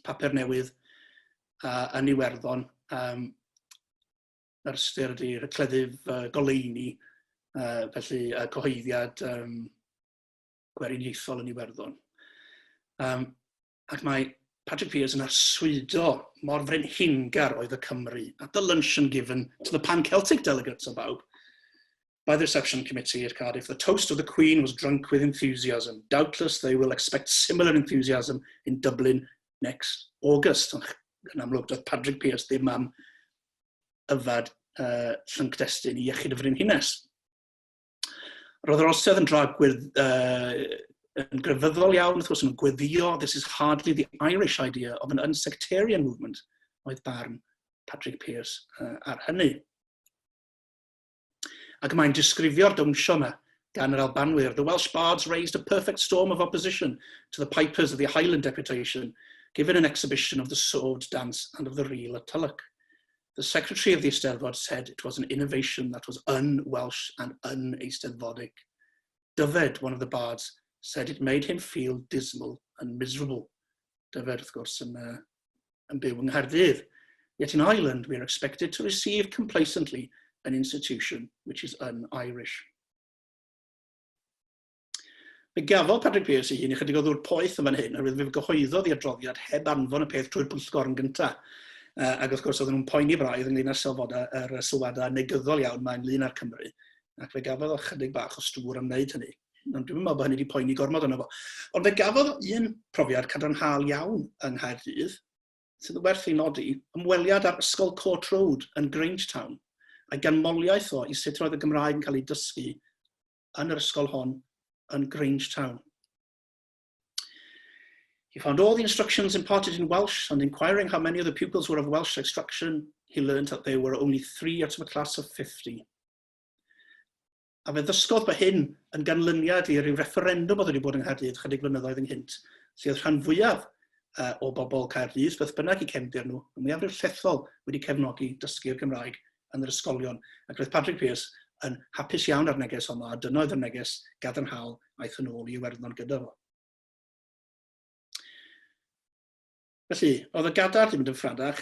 papur newydd yn Iwerddon, yr ystyr ydy'r cleddyf goleuni, felly cyhoeddiad gweriniaethol yn Iwerddon. Ac mae Patrick Pearse yn arswydo mor frenhingar oedd y Cymry at the luncheon given to the Pan-Celtic delegates o bawb by the reception committee at Cardiff. The toast of the Queen was drunk with enthusiasm. Doubtless they will expect similar enthusiasm in Dublin next August. Ond yn amlwg, doedd Patrick Pearse ddim am yfad llyncdestun i iechyd y frenhines. Roedd yr orsedd yn dra gwyrdd, yn grefyddol iawn, wrth gwrs, yn gweddio, this is hardly the Irish idea of an unsectarian movement, oedd barn Patrick Pearse ar hynny. Ac mae'n disgrifio'r dawnsio yma gan yr Albanwyr. The Welsh bards raised a perfect storm of opposition to the pipers of the Highland deputation, given an exhibition of the sword dance and of the reel at Tulloch. The secretary of the Eisteddfod said it was an innovation that was un-Welsh and un-Eisteddfodic. Dyfed, one of the bards, said it made him feel dismal and miserable. Dyfed, wrth gwrs, yn byw yng Nghaerdydd. Yet in Ireland, we are expected to receive complacently an institution which is un-Irish. Fe gafodd Patrick Pearse ei hun ychydig o ddŵr poeth yn fan hyn, oherwydd fe gyhoeddodd ei adroddiad heb anfon y peth trwy'r pwyllgor yn gyntaf. Ac wrth gwrs oedden nhw'n poeni braidd ynglyn â'r sylfodau, yr sylwadau negyddol iawn mae ynglyn â'r Cymru, ac fe gafodd o chydig bach o stŵr am wneud hynny. Ond dwi'n meddwl bod hynny wedi poeni gormod yno fo. Ond fe gafodd un profiad cadarnhaol iawn yng Nghaerdydd, sydd yn werth ei nodi, ymweliad â'r Ysgol Court Road yn Grangetown, a'i ganmoliaeth o i sut roedd y Gymraeg yn cael ei dysgu yn yr ysgol hon yn Grangetown. He found all the instructions imparted in Welsh and inquiring how many of the pupils were of Welsh extraction, he learned that there were only three out of a class of 50. A fe ddysgodd bod hyn yn ganlyniad i ryw refferendwm oedd wedi bod yng Nghaerdydd chydig flynyddoedd ynghynt, lle oedd rhan fwyaf o bobl Caerdydd, beth bynnag i cefndir nhw, y mwyafrif llethol wedi cefnogi dysgu'r Gymraeg yn yr ysgolion, ac roedd Patrick Pearse yn hapus iawn â'r neges honno, a dyna oedd y neges gadarnhaol aeth yn ôl i Iwerddon gyda fo. Felly, oedd y gadair wedi mynd yn ffradach.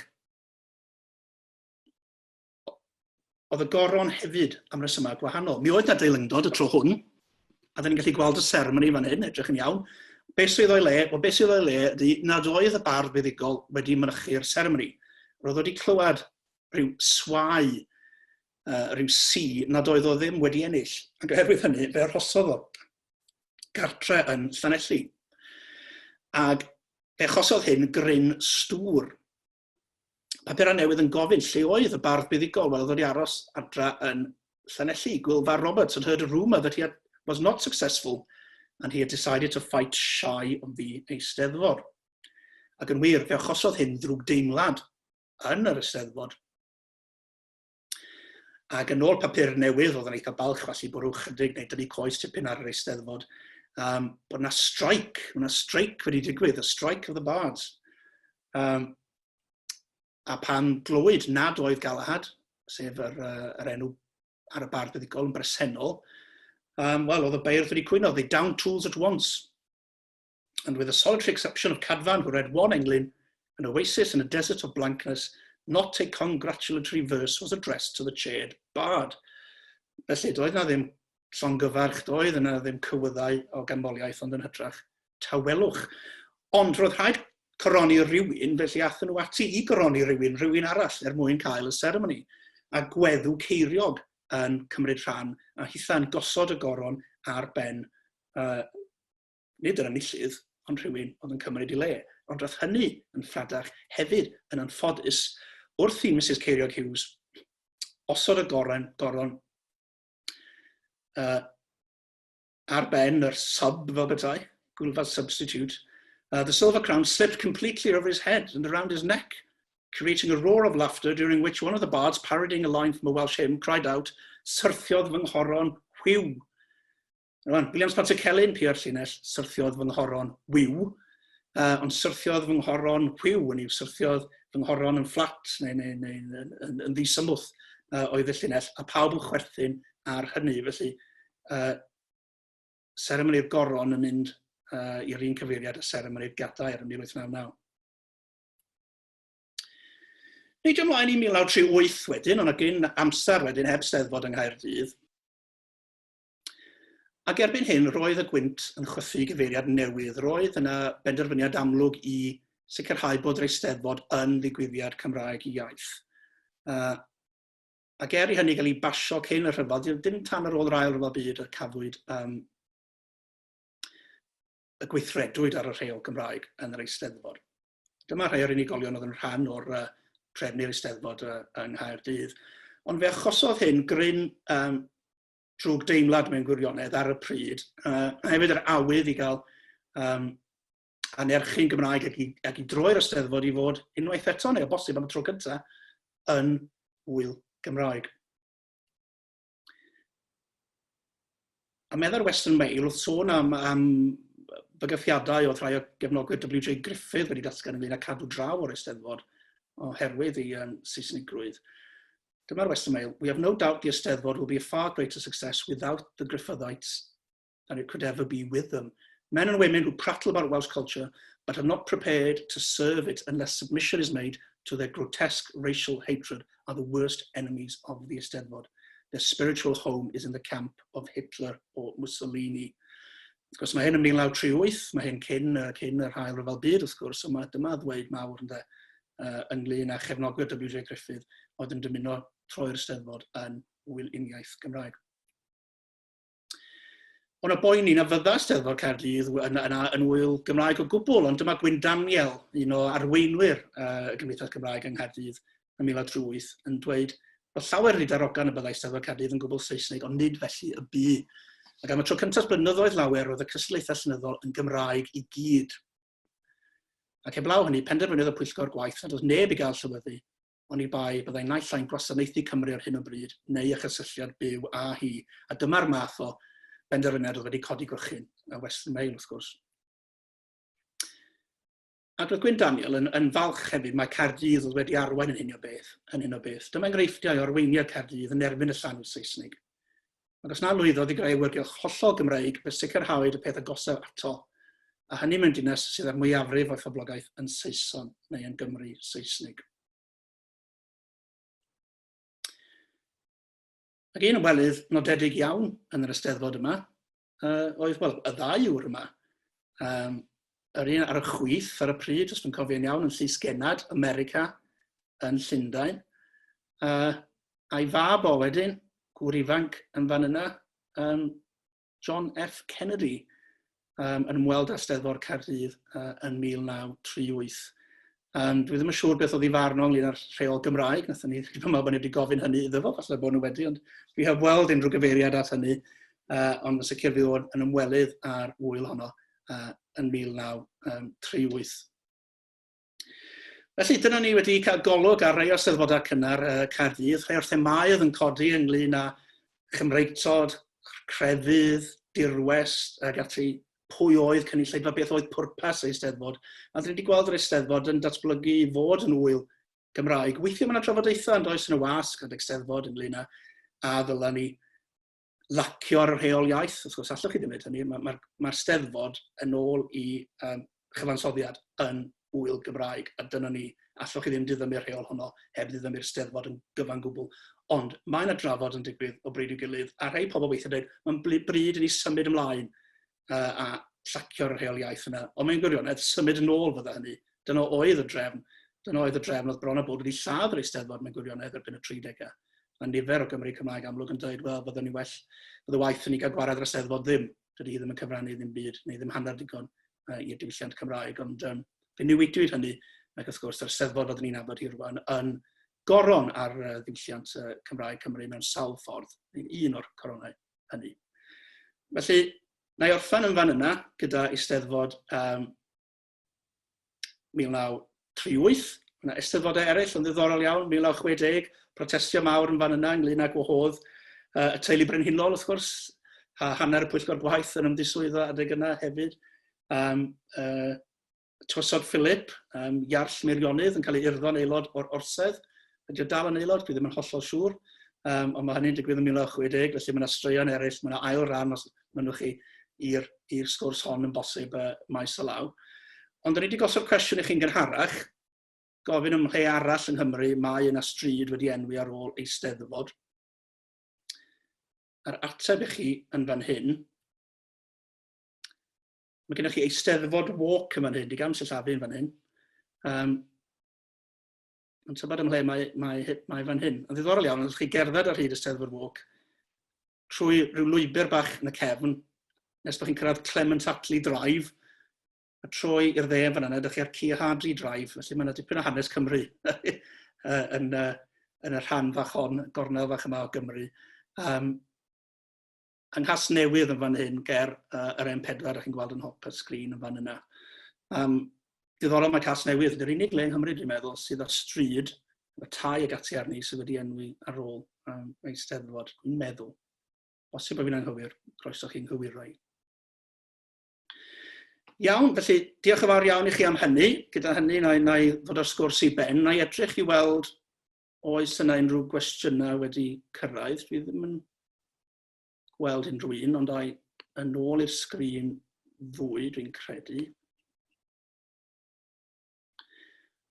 Oedd y goron hefyd am resymau gwahanol. Mi oedd na deilyngdod y tro hwn, a dyn ni'n gallu gweld y seremoni fan hyn, edrych yn iawn. Beth sydd o'i le? Wel, beth sydd o'i le ydy nad oedd y bardd buddugol wedi mynychu'r seremoni. Roedd wedi clywed rhyw swai, rhyw si nad oedd o ddim wedi ennill. Ac oherwydd hynny, fe arhosodd o gartre yn Llanelli. Ac fe achosodd hyn gryn stŵr. Papurau newydd yn gofyn lle oedd y bardd buddugol, wel oedd wedi aros adra yn Llanelli. Gwilfar Roberts had heard a rumour that he had, was not successful and he had decided to fight shy of the Eisteddfod. Ac yn wir, fe achosodd hyn ddrwg deimlad yn yr Eisteddfod. Ac yn ôl papur newydd, oedd yn eitha balch felly bwrw chydig neu dynnu coes tipyn ar yr Eisteddfod, bod yna strike, yna strike wedi digwydd, a strike of the bards. A pan glywyd nad oedd Galahad, sef yr enw ar y bardd buddugol yn bresennol, wel, oedd y beirdd wedi cwyno, they down tools at once. And with the solitary exception of Cadfan, who read one englyn, an oasis in a desert of blankness, not a congratulatory verse was addressed to the chaired bard. Felly, doedd na ddim llongyfarch, doedd yna ddim cywyddau o ganmoliaeth, ond yn hytrach tawelwch. Ond roedd rhaid coroni rhywun, felly aethon nhw ati i goroni rhywun, rhywun arall, er mwyn cael y seremoni. A gweddw Ceiriog yn cymryd rhan, a hitha'n gosod y goron ar ben nid yr enillydd, ond rhywun oedd yn cymryd ei le. Ond roedd hynny yn ffradach hefyd yn anffodus wrth i Misus Ceiriog Hughes osod y goron, goron ar ben yr sub fel petai, Gwylfa substitute, the silver crown slipped completely over his head and around his neck, creating a roar of laughter during which one of the bards, parodying a line from a Welsh hymn, cried out, Syrthiodd fy nghoron, whiw! Rwan, Williams Pantycelyn, piau'r llinell, syrthiodd fy nghoron, wiw. Ond syrthiodd fy nghoron, whiw, yn yw, syrthiodd fy nghoron yn fflat neu, neu, neu yn, yn, yn ddisymwth oedd y llinell, a pawb yn chwerthin ar hynny. Felly, seremoni'r goron yn mynd i'r un cyfeiriad a seremoni'r gadair yn 1899. Neidio ymlaen i 1938 wedyn, ond gyn amser wedyn heb steddfod yng Nghaerdydd. Ac erbyn hyn, roedd y gwynt yn chwythu i gyfeiriad newydd. Roedd yna benderfyniad amlwg i sicrhau bod yr Eisteddfod yn ddigwyddiad Cymraeg i iaith. Ac er i hynny gael ei basio cyn y rhyfel, dim tan ar ôl yr Ail Ryfel Byd y cafwyd um, y gweithredwyd ar y rheol Gymraeg yn yr Eisteddfod. Dyma rhai o'r unigolion oedd yn rhan o'r trefnu'r Eisteddfod yng Nghaerdydd. Ond fe achosodd hyn gryn um, drwg deimlad mewn gwirionedd ar y pryd, a hefyd yr awydd i gael um, anerchu'n Gymraeg ac i, ac i droi'r Eisteddfod i fod unwaith eto, neu o bosib am y tro cyntaf, yn wyl Gymraeg. A meddai'r Western Mail wrth sôn am, am bygythiadau oedd rhai o gefnogwyr W.J. Griffith wedi datgan ynglyn â cadw draw o'r Eisteddfod oherwydd ei um, Saesnigrwydd. Dyma'r Western Mail. We have no doubt the Eisteddfod will be a far greater success without the Griffithites than it could ever be with them. Men and women who prattle about Welsh culture but are not prepared to serve it unless submission is made to their grotesque racial hatred are the worst enemies of the Eisteddfod. Their spiritual home is in the camp of Hitler or Mussolini. Wrth gwrs, mae hyn yn 1938, mae hyn cyn, cyn yr Ail Ryfel Byd, wrth gwrs, ond mae dyma ddweud mawr ynde, ynglyn â chefnogwyr W.J. Griffith oedd yn dymuno troi'r Eisteddfod yn wyl uniaith Gymraeg. Ond y boeni na fydda Eisteddfod Caerdydd yn, yn, yn wyl Gymraeg o gwbl, ond dyma Gwyn Daniel, un o arweinwyr y Gymdeithas Gymraeg yng Nghaerdydd yn 1938, yn dweud bod llawer wedi darogan y byddai Eisteddfod Caerdydd yn gwbl Saesneg, ond nid felly y bu. Ac am y tro cyntaf blynyddoedd lawer, roedd y cystadlaethau llenyddol yn Gymraeg i gyd. Ac heblaw hynny, penderfynodd y pwyllgor gwaith nad oedd neb i gael llywyddu, oni bai byddai naill ai'n gwasanaethu Cymru ar hyn o bryd neu â chysylltiad byw â hi, a dyma'r math o benderfyniad oedd wedi codi gwrychyn y Western Mail, wrth gwrs. Ac roedd Gwyn Daniel yn, yn falch hefyd mae Caerdydd oedd wedi arwain yn hyn o beth. Yn hyn o beth. Dyma enghreifftiau o arweiniad Caerdydd yn erbyn y llanw Saesnig. Ac os na lwyddodd i greu awyrgylch hollol Gymreig, fe sicrhawyd y peth agosaf ato, a hynny mewn dinas sydd â'r mwyafrif o'i phoblogaeth yn Saeson neu yn Gymry Seisnig. Ac un ymwelydd nodedig iawn yn yr Eisteddfod yma oedd, wel, y ddau ŵr yma. Um, yr un ar y chwith ar y pryd, os dwi'n cofio'n iawn, yn Llys Genad, America, yn Llundain. A'i fab o wedyn, gŵr ifanc yn fan yna, um, John F Kennedy, um, yn ymweld â Steddfod Caerdydd yn 1938. Um, dwi ddim yn siŵr beth oedd ei farn o ynglyn â'r rheol Gymraeg, nathon ni, dwi'n meddwl bod ni wedi gofyn hynny iddo fo, falle bod nhw wedi, ond dwi heb weld unrhyw gyfeiriad at hynny, ond yn sicr fydd o'n yn ymwelydd â'r ŵyl honno yn 1938. Felly, dyna ni wedi cael golwg ar rai o'r Steddfodau cynnar Caerdydd, rhai o'r themâu oedd yn codi ynglyn â Chymreictod, crefydd, dirwest ac ati, pwy oedd cynulleidfa, beth oedd pwrpas y Eisteddfod. A dyn ni wedi gweld yr Eisteddfod yn datblygu i fod yn ŵyl Gymraeg. Weithiau mae yna trafodaethau yn does yn y wasg adeg Eisteddfod ynglyn â a ddyla ni lacio ar y rheol iaith. Wrth gwrs, allwch chi ddim wneud hynny. Mae'r ma, ma Steddfod yn ôl i um, chyfansoddiad yn wyl Gymraeg, a dyna ni. Allwch chi ddim diddymu'r rheol honno heb ddiddymu'r Steddfod yn gyfan gwbl. Ond mae yna drafod yn digwydd o bryd i'w gilydd, a rhai pobl weithiau dweud, mae'n bryd i ni symud ymlaen a llacio'r rheol iaith yna. Ond mewn gwirionedd, symud yn ôl fydda hynny. Dyna oedd y drefn. Dyna oedd y drefn oedd bron a bod wedi lladd yr Eisteddfod mewn gwirionedd erbyn y 30au. Mae nifer o Gymry Cymraeg amlwg yn dweud, wel, byddwn ni well, bydde waith i ni gael gwared ar y Eisteddfod ddim. Dydy hi ddim yn cyfrannu ddim byd, neu ddim hanner digon i'r diwylliant Cymraeg. Ond um, fe newidiwyd hynny, ac wrth gwrs, yr Eisteddfod fyddwn ni'n nabod hi rwan yn goron ar uh, ddiwylliant uh, Cymraeg Cymru mewn sawl ffordd, un o'r coronau hynny. Felly, na i orffen yn fan yna gyda Eisteddfod 1938. Mae yna eisteddfodau eraill yn ddiddorol iawn, 1960, protestio mawr yn fan yna ynglyn â gwahodd y teulu brenhinol, wrth gwrs, a hanner y pwyllgor gwaith yn ymddiswyddo adeg yna hefyd. Tywysog Philip, Iarll Meirionnydd, yn cael ei urddo'n aelod o'r Orsedd. Ydy o dal yn aelod? Dwi ddim yn hollol siŵr. Ond mae hynny'n digwydd yn 1960, felly mae yna straeon eraill, mae yna ail ran os mynnwch chi i'r sgwrs hon yn bosib maes o law. Ond o'n i wedi gosod cwestiwn i chi'n gynharach, gofyn ym mhle arall yng Nghymru mae yna stryd wedi enwi ar ôl Eisteddfod. A'r ateb i chi yn fan hyn, mae gennych chi Eisteddfod Walk yn fan hyn, di gam sillafu yn fan hyn. Ond tybed ymhle mae fan hyn. Yn ddiddorol iawn, allwch chi gerdded ar hyd y Steddfod Walk trwy rhyw lwybr bach yn y cefn, nes bod chi'n cyrraedd Clement Attlee Drive, a troi i'r dde yn fan yna, ydych chi ar Keir Hardie Drive, felly mae yna dipyn o hanes Cymru yn y rhan fach hon, gornel fach yma o Gymru. Yng Nghasnewydd yn fan hyn, ger yr M4, ydych chi'n gweld yn hop y sgrin yn fan yna. Diddorol mae Casnewydd, yr unig le yng Nghymru dwi'n meddwl sydd â stryd, y tai ag ati arni sydd wedi enwi ar ôl Eisteddfod, dwi'n meddwl. Bosib bod fi'n anghywir, croeso chi'n nghywiro i. Iawn, felly diolch yn fawr iawn i chi am hynny. Gyda hynny, na i ddod â'r sgwrs i ben. Na i edrych i weld oes yna unrhyw gwestiynau wedi cyrraedd. Dwi ddim yn gweld unrhyw un, ond ai yn ôl i'r sgrin fwy, dwi'n credu.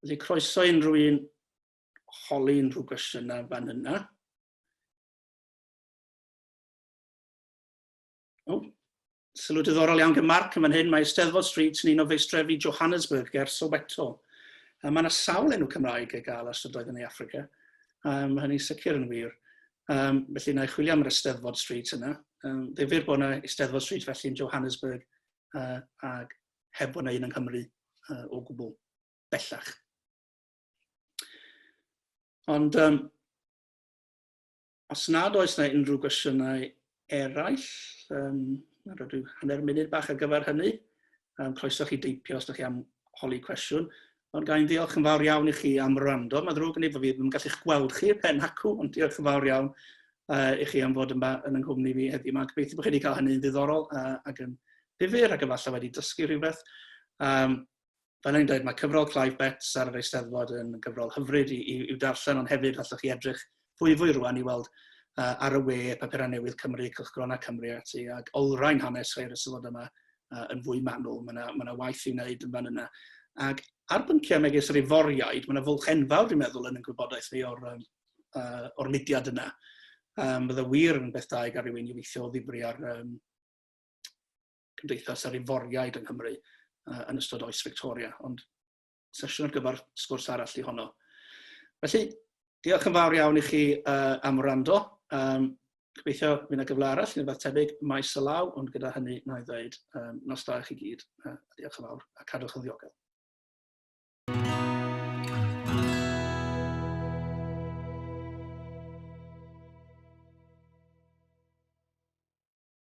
Felly croeso unrhyw un holi unrhyw gwestiynau fan yna. O, sylw diddorol iawn gan Mark yn fan hyn, mae Eisteddfod Street yn un o feistrefi Johannesburg ger Soweto. Mae yna sawl enw Cymraeg ei gael ar strydoedd yn ei Affrica. Mae hynny'n sicr yn wir. Felly na i chwilio am yr Eisteddfod Street yna. Ddifyr bod yna Eisteddfod Street felly yn Johannesburg ac heb bod yna un yng Nghymru o gwbl bellach. Ond os nad oes yna unrhyw gwestiynau eraill, mae'n rhoi rhyw hanner munud bach ar gyfer hynny. Croeso chi deipio os ydych chi am holi cwestiwn. Ond gael ddiolch yn fawr iawn i chi am wrando. Mae ddrwg yn ei bod fi ddim yn gallu'ch gweld chi pen hacw, ond diolch yn fawr iawn i chi am fod yma yn yng nghwmni fi heddiw. Mae'n gobeithio bod chi wedi cael hynny'n ddiddorol ac yn ddifyr ac efallai wedi dysgu rhywbeth. Fel o'n i'n dweud, mae cyfrol Clive Betts ar yr Eisteddfod yn gyfrol hyfryd i'w darllen, ond hefyd allwch chi edrych fwyfwy rwan i weld ar y we papurau newydd Cymru, Cylchgronau Cymru ati, ac olrhain hanes rhai o'r Eisteddfod yma yn fwy manwl. Mae yna ma waith i'w wneud yn fan yna. Ac ar bynciau megis yr Iforiaid, mae yna fwlch enfawr, dwi'n meddwl, yn y gwybodaeth ni o'r mudiad yna. Bydde wir yn beth da i gael rhywun i weithio o ddifri ar cymdeithas yr Iforiaid yng Nghymru yn ystod oes Victoria, ond sesiwn ar gyfer sgwrs arall i honno. Felly, diolch yn fawr iawn i chi am wrando. Gobeithio fydd yna gyfle arall, neu rhywbeth tebyg maes y law, ond gyda hynny, na i ddweud nos da i chi gyd. Diolch yn fawr, a cadwch yn ddiogel.